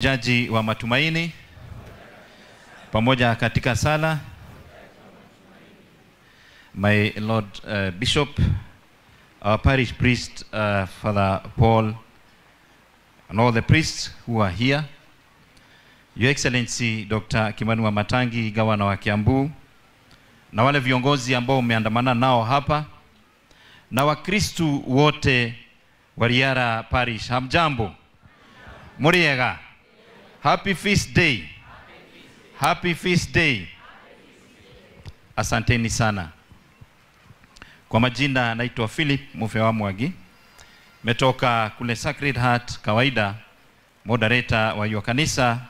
Jaji wa matumaini pamoja katika sala, my Lord Bishop, our parish priest, Father Paul, and all the priests who are here, Your Excellency Dr. Kimani Wamatangi, gavana wa Kiambu, na wale viongozi ambao umeandamana nao hapa, na Wakristu wote wa Riara Parish, hamjambo? Muriega. Happy Feast Day. Happy Feast Day. Asanteni sana. Kwa majina naitwa Philip Mufewa Mwagi. Metoka kule Sacred Heart, kawaida moderator wa hiyo kanisa,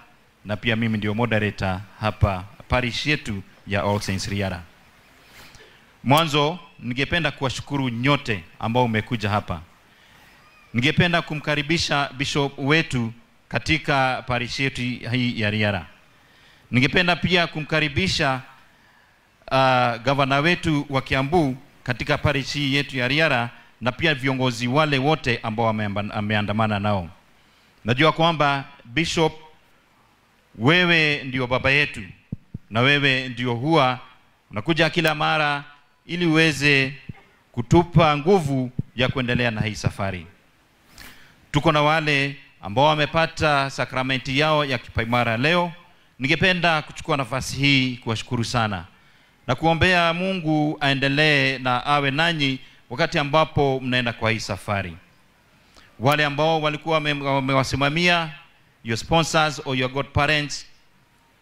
na pia mimi ndio moderator hapa parish yetu ya All Saints Riara. Mwanzo ningependa kuwashukuru nyote ambao umekuja hapa. Ningependa kumkaribisha bishop wetu katika parish yetu hii ya Riara. Ningependa pia kumkaribisha gavana wetu wa Kiambu katika parish hii yetu ya Riara, na pia viongozi wale wote ambao wameandamana nao. Najua kwamba bishop, wewe ndio baba yetu, na wewe ndio huwa unakuja kila mara ili uweze kutupa nguvu ya kuendelea na hii safari. Tuko na wale ambao wamepata sakramenti yao ya kipaimara leo. Ningependa kuchukua nafasi hii kuwashukuru sana na kuombea Mungu aendelee na awe nanyi wakati ambapo mnaenda kwa hii safari. Wale ambao walikuwa wamewasimamia, your sponsors or your godparents,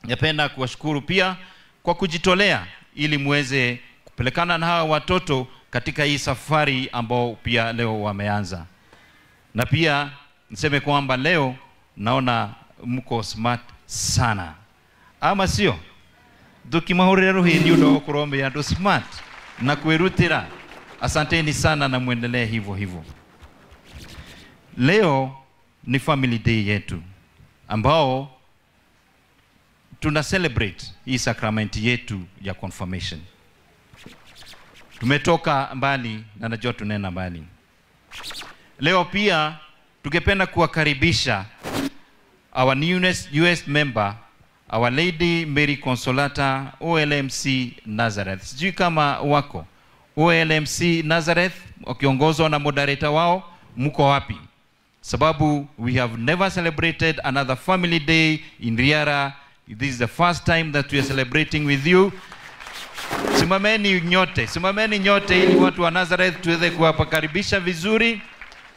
napenda kuwashukuru pia kwa kujitolea ili muweze kupelekana na hawa watoto katika hii safari ambao pia leo wameanza. Na pia niseme kwamba leo naona mko smart sana, ama sio? Tukimahurira ruhi ni ndo kurombe ya smart na kuerutira. Asanteni sana na muendelee hivyo hivyo. Leo ni family day yetu ambao tuna celebrate hii sakramenti yetu ya confirmation. Tumetoka mbali na najua tunaenda mbali. Leo pia tungependa kuwakaribisha our newest US member, Our Lady Mary Consolata OLMC Nazareth. Sijui kama wako OLMC Nazareth wakiongozwa na moderator wao, mko wapi? Sababu we have never celebrated another family day in Riara. This is the first time that we are celebrating with you. Simameni nyote, simameni nyote ili watu wa Nazareth tuweze kuwakaribisha vizuri.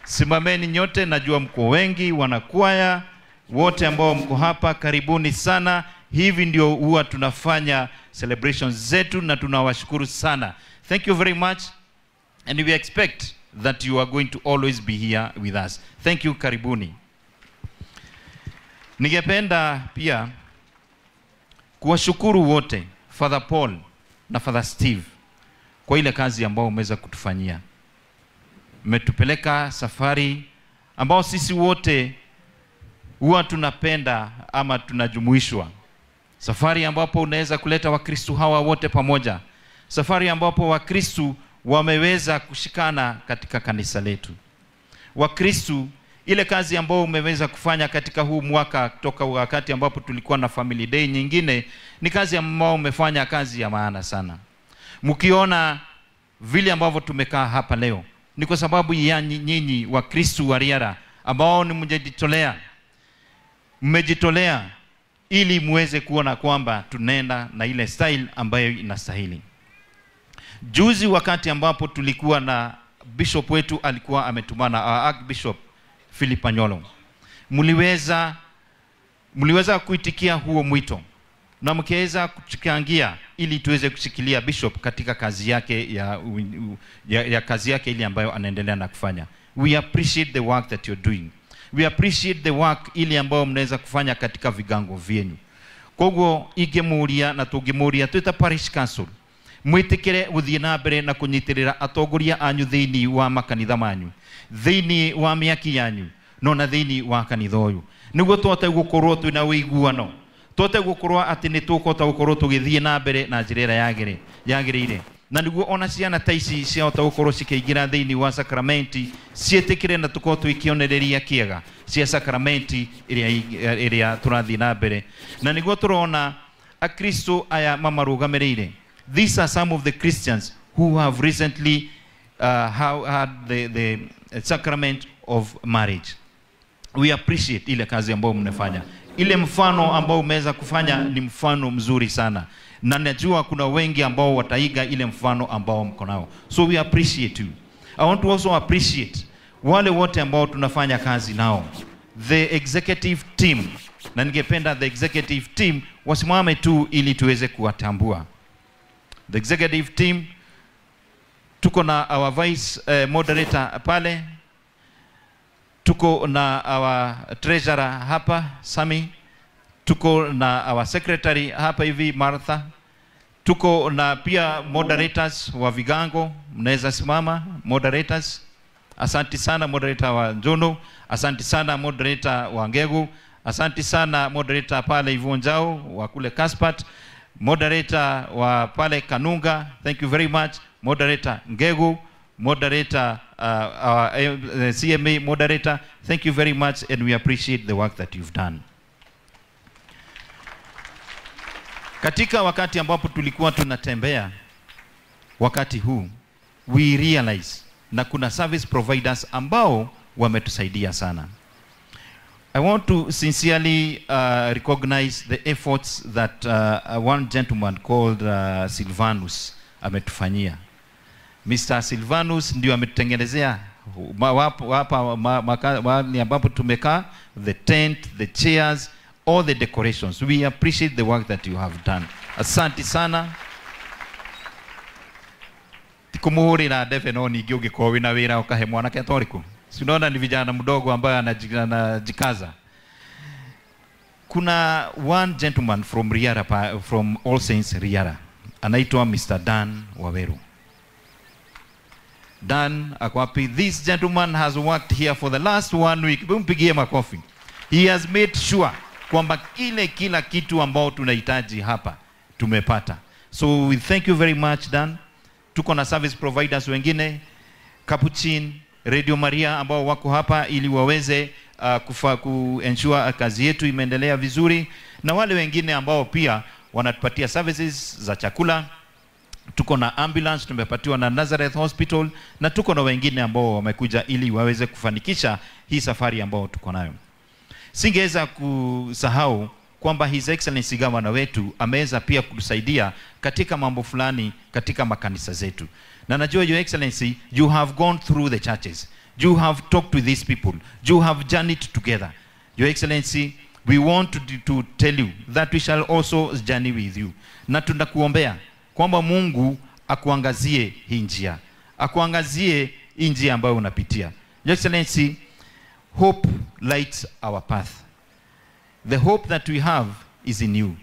Simameni nyote, najua mko wengi, wanakwaya wote ambao mko hapa, karibuni sana. Hivi ndio huwa tunafanya celebrations zetu na tunawashukuru sana. Thank you very much, and we expect that you are going to always be here with us. Thank you, karibuni. Ningependa pia kuwashukuru wote, Father Paul na Father Steve, kwa ile kazi ambayo umeweza kutufanyia. Mmetupeleka safari ambao sisi wote huwa tunapenda ama tunajumuishwa. Safari ambapo unaweza kuleta Wakristo hawa wote pamoja. Safari ambapo Wakristo wameweza kushikana katika kanisa letu. Wakristo, ile kazi ambayo umeweza kufanya katika huu mwaka toka wakati ambapo tulikuwa na family day nyingine, ni kazi ambayo umefanya, kazi ya maana sana. Mkiona vile ambavyo tumekaa hapa leo, ni kwa sababu ya nyinyi Wakristo wa Riara ambao ni mmejitolea. Mmejitolea ili muweze kuona kwamba tunaenda na ile style ambayo inastahili. Juzi wakati ambapo tulikuwa na bishop wetu, alikuwa ametumana our Archbishop Philip Anyolo, mliweza kuitikia huo mwito na mkiweza kuchangia ili tuweze kushikilia bishop katika kazi yake ya kazi yake ile ambayo anaendelea na kufanya. We appreciate the work that you're doing. We appreciate the work ile ambayo mnaweza kufanya katika vigango vyenu. Koguo ingemuria na tungimuria twita parish council mwitikire guthie na mbere na kunyitirira atongoria anyu thiini wa makanitha manyu, thiini wa miaki yanyu, no na thiini wa kanitha uyu, niguo tũhote gukorwo twina ũiguano, tũhote gukorwo atĩ nĩ tũkũhota gukorwo tũgĩthiĩ na mbere na njĩra ĩrĩa yagĩrĩire. Na niguo ona ciana ta ici ciahota gukorwo cikĩingĩra thĩinĩ wa sakramenti, ciĩtĩkĩre na tũkorwo twĩkĩonereria kĩega cia sakramenti ĩrĩa tũrathiĩ na mbere. Na niguo tũrona Akristo aya mamarũgamĩrĩire. These are some of the Christians who have recently had the sacrament of marriage. We appreciate ile kazi ambayo mnafanya. Ile mfano ambao umeweza kufanya ni mfano mzuri sana. Na najua kuna wengi ambao wataiga ile mfano ambao mko nao. So we appreciate you. I want to also appreciate wale wote ambao tunafanya kazi nao. The executive team. Na ningependa the executive team wasimame tu ili tuweze kuwatambua. The executive team, tuko na our vice moderator pale. Tuko na our treasurer hapa, Sami. Tuko na our secretary hapa hivi, Martha. Tuko na pia moderators wa vigango, mnaweza simama moderators. Asante sana moderator wa Njono, asante sana moderator wa Ngegu, asante sana moderator pale Ivonjao wa kule Kaspat, moderator wa pale Kanunga, thank you very much, moderator Ngegu, moderator our CMA moderator, thank you very much and we appreciate the work that you've done. Katika wakati ambapo tulikuwa tunatembea wakati huu, we realize na kuna service providers ambao wametusaidia sana. I want to sincerely recognize the efforts that one gentleman called Silvanus ametufanyia. Mr. Silvanus ndio ametutengenezea hapa ambapo tumekaa, the tent, the chairs, all the decorations. We appreciate the work that you have done. Asante sana. Tikumuhurira ndebe no ningi ungikorwo wina wira ukahe mwanake toriku. Si unaona ni vijana mdogo ambaye anajikaza. Kuna one gentleman from Riara, from All Saints Riara, anaitwa Mr. Dan Waweru. Dan akwapi. This gentleman has worked here for the last 1 week. Mpigie makofi. He has made sure kwamba kila kitu ambao tunahitaji hapa tumepata. So we thank you very much, Dan. Tuko na service providers wengine, Capuchin, Radio Maria ambao wako hapa ili waweze ku-ensure kazi yetu imeendelea vizuri, na wale wengine ambao pia wanatupatia services za chakula. Tuko na ambulance tumepatiwa na Nazareth Hospital, na tuko na wengine ambao wamekuja ili waweze kufanikisha hii safari ambao tuko nayo. Singeweza kusahau kwamba His Excellency Governor wetu ameweza pia kutusaidia katika mambo fulani katika makanisa zetu. Na najua Your Excellency, you have gone through the churches. You have talked to these people. You have journeyed together. Your Excellency, we want to tell you that we shall also journey with you. Na tunakuombea kwamba Mungu akuangazie hii njia. Akuangazie hii njia ambayo unapitia. Your Excellency, hope lights our path. The hope that we have is in you.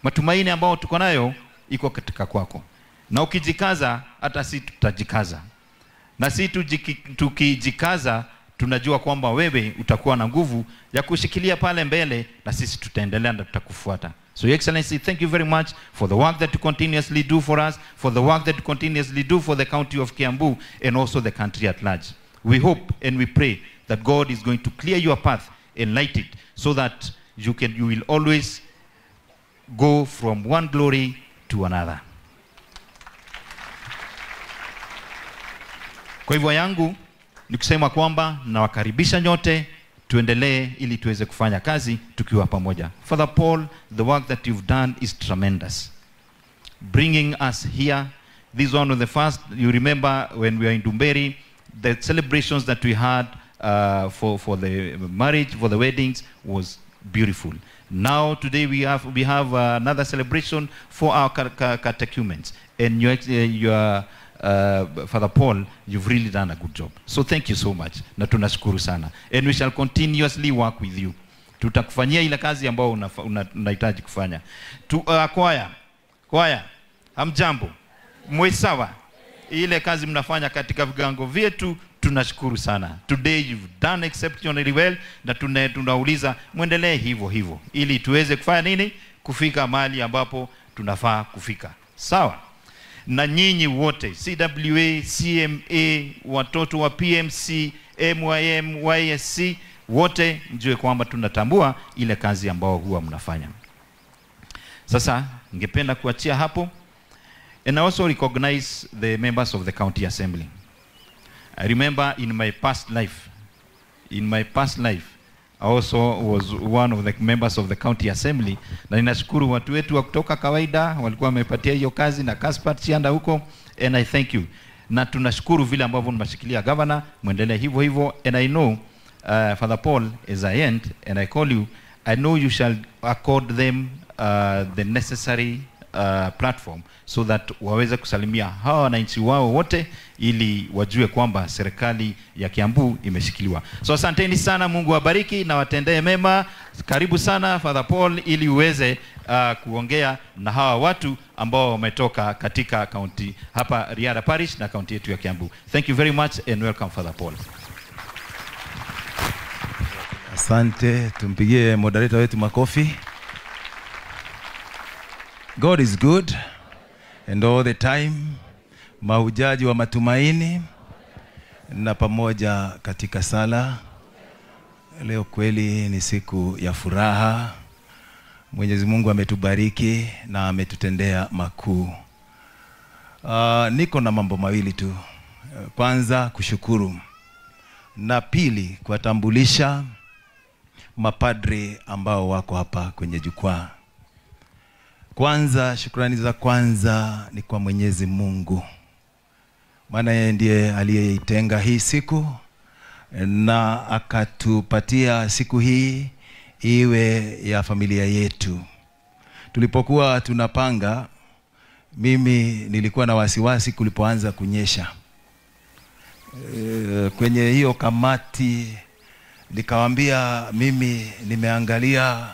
Matumaini ambayo tuko nayo iko katika kwako. Na ukijikaza, hata si tutajikaza. Na si tukijikaza, tunajua kwamba wewe utakuwa na nguvu ya kushikilia pale mbele, na sisi tutaendelea na tutakufuata. So Your Excellency, thank you very much for the work that you continuously do for us, for the work that you continuously do for the county of Kiambu and also the country at large. We hope and we pray that God is going to clear your path and light it so that you will always go from one glory to another. Kwa hivyo yangu ni kusema kwamba nawakaribisha nyote, tuendelee ili tuweze kufanya kazi tukiwa pamoja. Father Paul, the work that you've done is tremendous. Bringing us here, this one of the first, you remember when we were in Dumberi, the celebrations that we had for the marriage, for the weddings was beautiful. Now today we have another celebration for our catechumens. And your Father Paul, you've really done a good job. So thank you so much. Na tunashukuru sana. And we shall continuously work with you. Tutakufanyia ile kazi ambayo unahitaji kufanya. Kwaya, hamjambo, mwe sawa. Ile kazi mnafanya katika vigango vyetu, tunashukuru sana. Today you've done exceptionally well, na tunauliza muendelee hivyo hivyo ili tuweze kufanya nini? Kufika mahali ambapo tunafaa kufika. Sawa. Na nyinyi wote CWA, CMA, watoto wa PMC, MYM, YSC, wote mjue kwamba tunatambua ile kazi ambao huwa mnafanya. Sasa ningependa kuachia hapo. And I also recognize the members of the County Assembly. I remember in my past life, I also was one of the members of the County Assembly. Na ninashukuru watu wetu wa kutoka kawaida walikuwa wamepatia hiyo kazi na Caspar Chianda huko, and I thank you. Na tunashukuru vile ambavyo mnashikilia governor, muendelee hivyo hivyo. And I know Father Paul, as I end and I call you, I know you shall accord them the necessary platform so that waweze kusalimia hawa wananchi wao wote ili wajue kwamba serikali ya Kiambu imeshikiliwa. So asanteni sana, Mungu awabariki na watendee mema. Karibu sana Father Paul ili uweze kuongea na hawa watu ambao wametoka katika county hapa Riara Parish na county yetu ya Kiambu. Thank you very much and welcome Father Paul. Asante, tumpigie moderator wetu makofi. God is good and all the time. Mahujaji wa matumaini na pamoja katika sala. Leo kweli ni siku ya furaha. Mwenyezi Mungu ametubariki na ametutendea makuu. Niko na mambo mawili tu. Kwanza kushukuru, na pili kuwatambulisha mapadri ambao wako hapa kwenye jukwaa. Kwanza, shukrani za kwanza ni kwa Mwenyezi Mungu, maana yeye ndiye aliyeitenga hii siku na akatupatia siku hii iwe ya familia yetu. Tulipokuwa tunapanga, mimi nilikuwa na wasiwasi kulipoanza kunyesha. Kwenye hiyo kamati nikawaambia mimi nimeangalia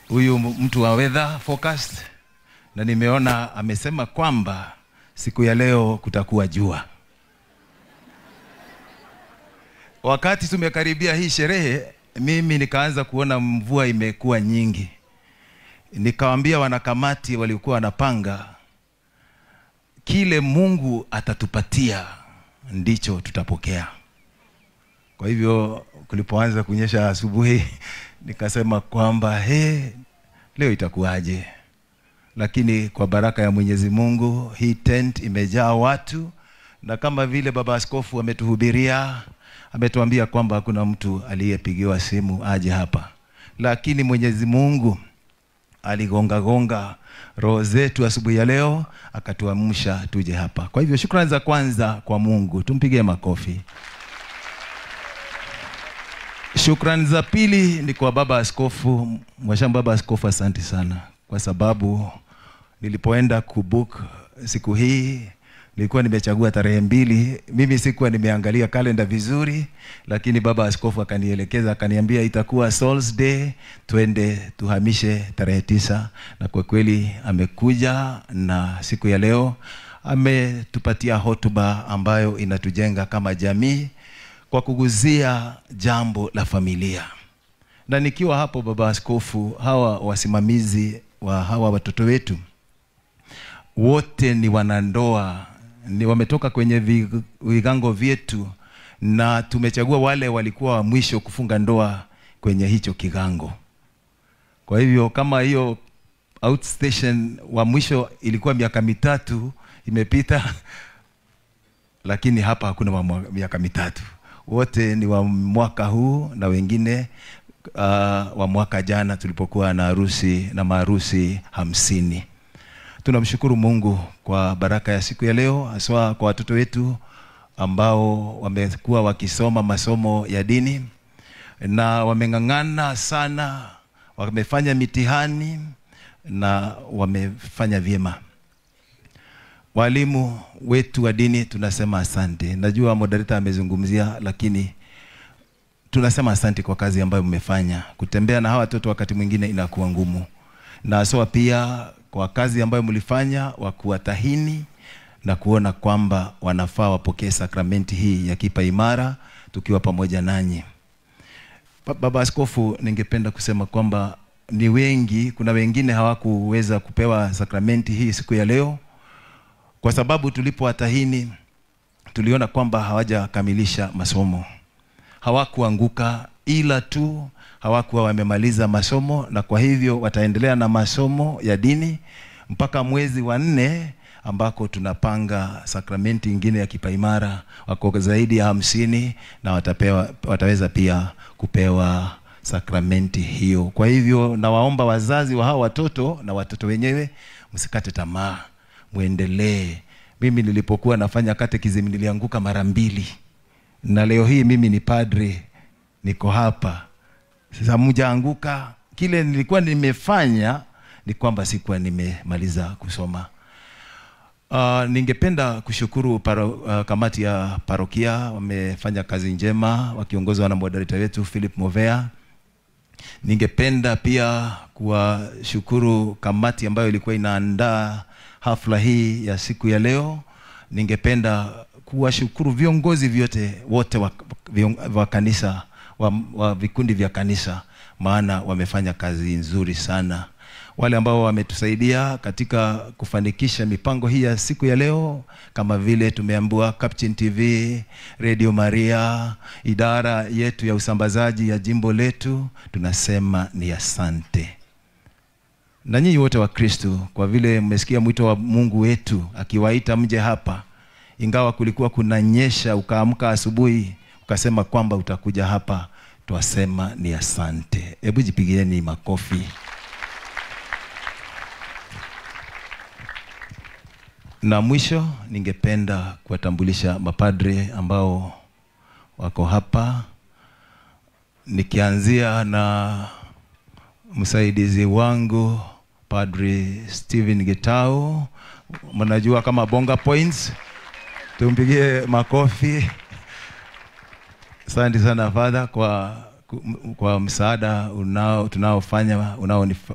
huyu mtu wa weather forecast na nimeona amesema kwamba siku ya leo kutakuwa jua. Wakati tumekaribia hii sherehe, mimi nikaanza kuona mvua imekuwa nyingi. Nikawaambia wanakamati walikuwa wanapanga, kile Mungu atatupatia ndicho tutapokea. Kwa hivyo kulipoanza kunyesha asubuhi nikasema kwamba leo itakuwaje? Lakini kwa baraka ya Mwenyezi Mungu hii tent imejaa watu, na kama vile baba askofu ametuhubiria, ametuambia kwamba hakuna mtu aliyepigiwa simu aje hapa, lakini Mwenyezi Mungu aligonga gonga roho zetu asubuhi ya leo akatuamsha tuje hapa. Kwa hivyo shukrani za kwanza kwa Mungu, tumpigie makofi. Shukrani za pili ni kwa baba askofu. Mwashamu baba askofu, asante sana, kwa sababu nilipoenda kubook siku hii nilikuwa nimechagua tarehe 2. Mimi sikuwa nimeangalia kalenda vizuri, lakini baba askofu akanielekeza, akaniambia itakuwa Souls Day, twende tuhamishe tarehe 9. Na kwa kweli amekuja na siku ya leo ametupatia hotuba ambayo inatujenga kama jamii kwa kuguzia jambo la familia. Na nikiwa hapo baba askofu, hawa wasimamizi wa hawa watoto wetu wote ni wanandoa, ni wametoka kwenye vigango vyetu, na tumechagua wale walikuwa wa mwisho kufunga ndoa kwenye hicho kigango. Kwa hivyo kama hiyo outstation wa mwisho ilikuwa miaka 3 imepita, lakini hapa hakuna wa miaka 3. Wote ni wa mwaka huu na wengine wa mwaka jana tulipokuwa na harusi na maharusi 50. Tunamshukuru Mungu kwa baraka ya siku ya leo, haswa kwa watoto wetu ambao wamekuwa wakisoma masomo ya dini na wameng'ang'ana sana, wamefanya mitihani na wamefanya vyema. Walimu wetu wa dini tunasema asante. Najua moderator amezungumzia, lakini tunasema asante kwa kazi ambayo mmefanya. Kutembea na hawa watoto wakati mwingine inakuwa ngumu. Na haswa pia kwa kazi ambayo mlifanya wa kuwatahini na kuona kwamba wanafaa wapokee sakramenti hii ya kipaimara tukiwa pamoja nanyi. Baba Askofu, ningependa kusema kwamba ni wengi, kuna wengine hawakuweza kupewa sakramenti hii siku ya leo. Kwa sababu tulipowatahini tuliona kwamba hawajakamilisha masomo. Hawakuanguka, ila tu hawakuwa wamemaliza masomo, na kwa hivyo wataendelea na masomo ya dini mpaka mwezi wa 4 ambako tunapanga sakramenti ingine ya kipaimara. Wako zaidi ya 50 na wataweza pia kupewa sakramenti hiyo. Kwa hivyo nawaomba wazazi wa hawa watoto na watoto wenyewe, msikate tamaa, muendelee. Mimi nilipokuwa nafanya catechism nilianguka mara 2, na leo hii mimi ni padre, niko hapa. Sasa mjaanguka. Kile nilikuwa nimefanya ni kwamba sikuwa nimemaliza kusoma. Ningependa kushukuru kamati ya parokia, wamefanya kazi njema wakiongozwa na moderator wetu Philip Movea. Ningependa pia kuwashukuru kamati ambayo ilikuwa inaandaa hafla hii ya siku ya leo. Ningependa kuwashukuru viongozi vyote wote wa kanisa, wa vikundi vya kanisa, maana wamefanya kazi nzuri sana. Wale ambao wametusaidia katika kufanikisha mipango hii ya siku ya leo, kama vile tumeambiwa Captain TV, Radio Maria, idara yetu ya usambazaji ya jimbo letu, tunasema ni asante. Na nyinyi wote wa Kristo, kwa vile mmesikia mwito wa Mungu wetu akiwaita mje hapa, ingawa kulikuwa kunanyesha, ukaamka asubuhi ukasema kwamba utakuja hapa, twasema ni asante. Hebu jipigieni makofi. Na mwisho ningependa kuwatambulisha mapadre ambao wako hapa, nikianzia na msaidizi wangu Padre Steven Gitau, mnajua kama Bonga Points. Tumpigie makofi. Asante sana Father kwa msaada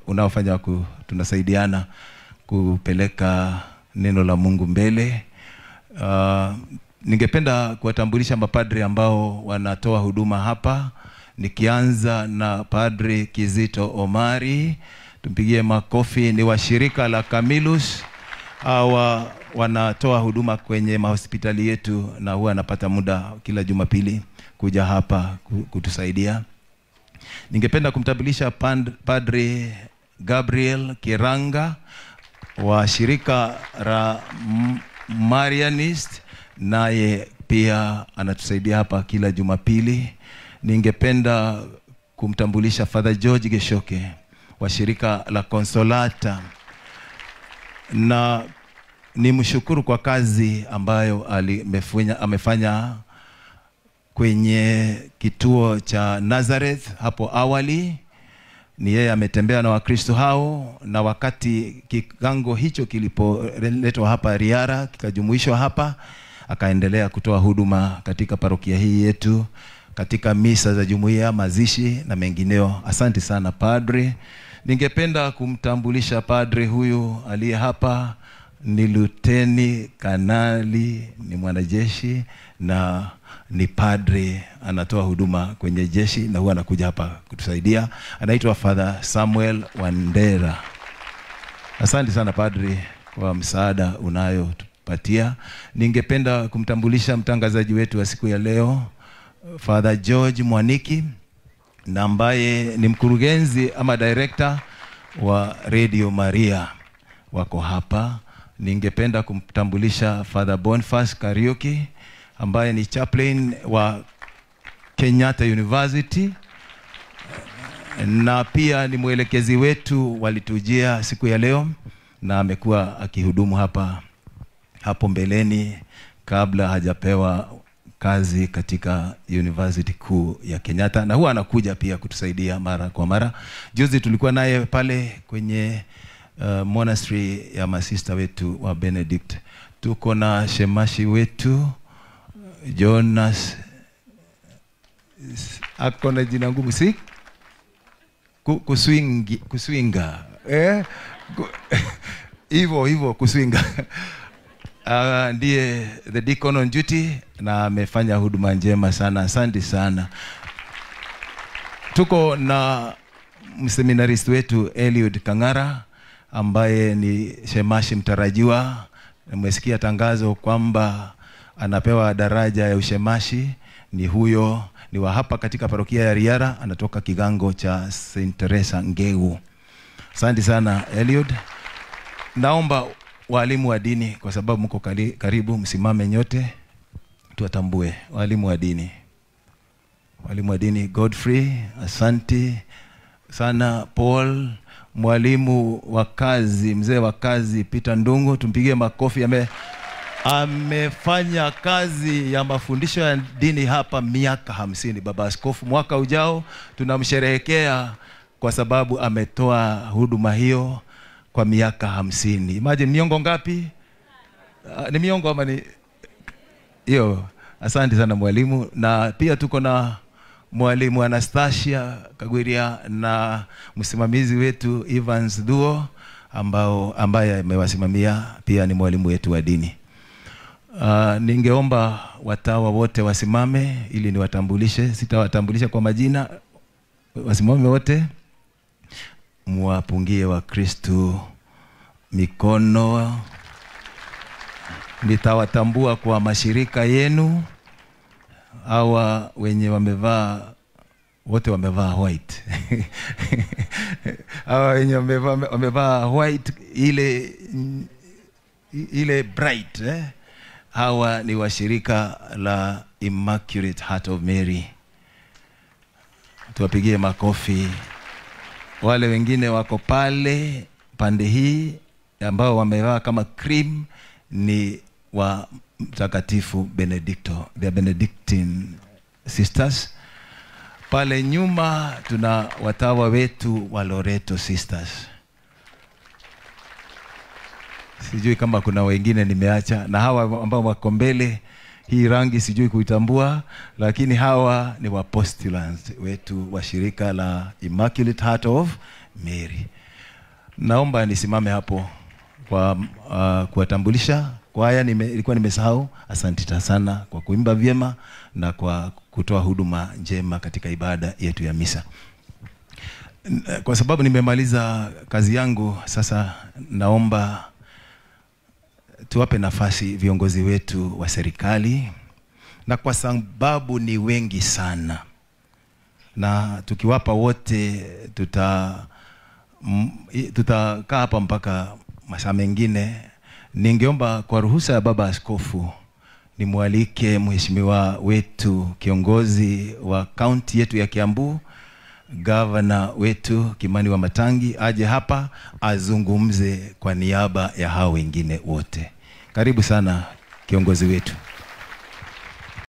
unaofanya tunasaidiana kupeleka neno la Mungu mbele. Ningependa kuwatambulisha mapadre ambao wanatoa huduma hapa, nikianza na Padre Kizito Omari. Tumpigie makofi. Ni wa shirika la Camillus. Hawa wanatoa huduma kwenye mahospitali yetu na huwa anapata muda kila Jumapili kuja hapa kutusaidia. Ningependa kumtambulisha Padre Gabriel Kiranga wa shirika la Marianist, naye pia anatusaidia hapa kila Jumapili. Ningependa kumtambulisha Father George Geshoke wa shirika la Consolata, na nimshukuru kwa kazi ambayo amefanya kwenye kituo cha Nazareth hapo awali. Ni yeye ametembea na Wakristo hao, na wakati kigango hicho kilipoletwa hapa Riara kikajumuishwa hapa, akaendelea kutoa huduma katika parokia hii yetu, katika misa za jumuiya, mazishi na mengineo. Asante sana Padre. Ningependa kumtambulisha padre huyu aliye hapa, ni Luteni Kanali, ni mwanajeshi na ni padre, anatoa huduma kwenye jeshi na huwa anakuja hapa kutusaidia. Anaitwa Father Samuel Wandera. Asante sana padre kwa msaada unayotupatia. Ningependa kumtambulisha mtangazaji wetu wa siku ya leo, Father George Mwaniki, na ambaye ni mkurugenzi ama director wa Radio Maria, wako hapa. Ningependa kumtambulisha Father Boniface Kariuki ambaye ni chaplain wa Kenyatta University na pia ni mwelekezi wetu walitujia siku ya leo, na amekuwa akihudumu hapa hapo mbeleni kabla hajapewa kazi katika University kuu ya Kenyatta, na huwa anakuja pia kutusaidia mara kwa mara. Juzi tulikuwa naye pale kwenye monastery ya masista wetu wa Benedict. Tuko na shemashi wetu Jonas, ako na jina ngumu, si kuswinga hivyo hivyo kuswinga. Ndiye the deacon on duty na amefanya huduma njema sana. Asante sana. Tuko na mseminarist wetu Eliud Kangara ambaye ni shemashi mtarajiwa Nimesikia tangazo kwamba anapewa daraja ya ushemashi. Ni huyo, ni wa hapa katika parokia ya Riara, anatoka kigango cha St. Teresa Ngeu. Asante sana Eliud. Naomba walimu wa dini, kwa sababu mko karibu, msimame nyote tuwatambue walimu wa dini. Walimu wa dini Godfrey, asante sana. Paul, mwalimu wa kazi, mzee wa kazi Peter Ndungu, tumpigie makofi. Amefanya kazi ya mafundisho ya dini hapa miaka 50. Baba Askofu, mwaka ujao tunamsherehekea kwa sababu ametoa huduma hiyo kwa miaka 50. Imagine, miongo ngapi? Ni miongo ama ni hiyo? Asante sana mwalimu. Na pia tuko na mwalimu Anastasia Kagwiria na msimamizi wetu Evans Duo, ambaye amewasimamia, pia ni mwalimu wetu wa dini. Ningeomba watawa wote wasimame ili niwatambulishe. Sitawatambulisha kwa majina, wasimame wote, muwapungie wa Kristo mikono. Nitawatambua kwa mashirika yenu. Hawa wenye wamevaa, wote wamevaa white. Hawa wenye wamevaa white ile bright, eh? Hawa ni washirika la Immaculate Heart of Mary. Tuwapigie makofi. Wale wengine wako pale pande hii ambao wamevaa kama cream ni wa Mtakatifu Benedicto, the Benedictine Sisters. Pale nyuma tuna watawa wetu wa Loreto Sisters. Sijui kama kuna wengine nimeacha, na hawa ambao wako mbele, hii rangi sijui kuitambua, lakini hawa ni wa postulants wetu wa shirika la Immaculate Heart of Mary. Naomba nisimame hapo kwa kuwatambulisha. Kwaya nilikuwa nimesahau. Asante sana kwa kuimba vyema na kwa kutoa huduma njema katika ibada yetu ya misa. Kwa sababu nimemaliza kazi yangu sasa, naomba tuwape nafasi viongozi wetu wa serikali, na kwa sababu ni wengi sana, na tukiwapa wote tutakaa hapa mpaka masaa mengine. Ningeomba kwa ruhusa ya Baba Askofu nimwalike mheshimiwa wetu kiongozi wa kaunti yetu ya Kiambu, gavana wetu Kimani Wamatangi, aje hapa azungumze kwa niaba ya hao wengine wote. Karibu sana kiongozi wetu.